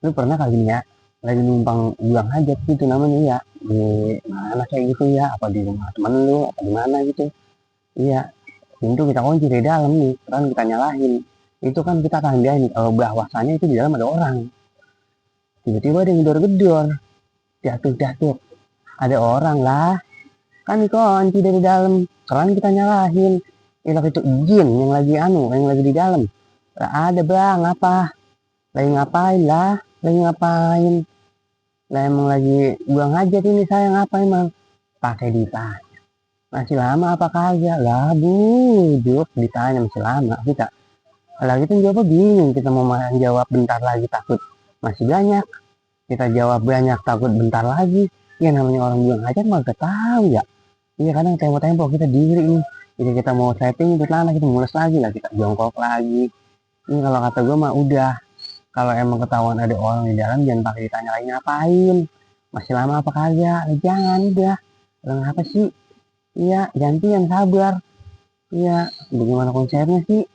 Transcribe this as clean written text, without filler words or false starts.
Lu pernah kali ini ya, lagi numpang buang hajat gitu namanya ya, di mana kayak gitu ya, apa di rumah temen lu, apa di mana gitu. Iya, pintu kita kunci dari dalam nih, kan kita nyalahin. Itu kan kita akan lihat nih, kalau bahwasanya itu di dalam ada orang. Tiba-tiba ada yang gedor-gedor, jatuh-jatuh. Ada orang lah, kan dikunci dari dalam. Kan kita nyalahin. Ilah itu jin yang lagi yang lagi di dalam. Lah ada bang, apa? Lagi ngapain lah? Lagi ngapain? Lah emang lagi buang hajat ini saya ngapain emang? Pakai ditanya. Masih lama apa kagak? Lah bujuk ditanya masih lama. Kita lagi tuh jawab bingung. Kita mau jawab bentar lagi takut masih banyak. Kita jawab banyak takut bentar lagi. Ya namanya orang buang hajat mah gak tahu ya. Iya kadang tempo-tempo kita diri nih. Jadi kita mau setting itu lama kita mulai lagi lah kita jongkok lagi. Ini kalau kata gue mah udah. Kalau emang ketahuan ada orang di dalam jangan pakai ditanya lagi ngapain. Masih lama apa kagak? Jangan udah. Ngapa sih? Iya, gantian sabar. Iya, bagaimana konsepnya sih?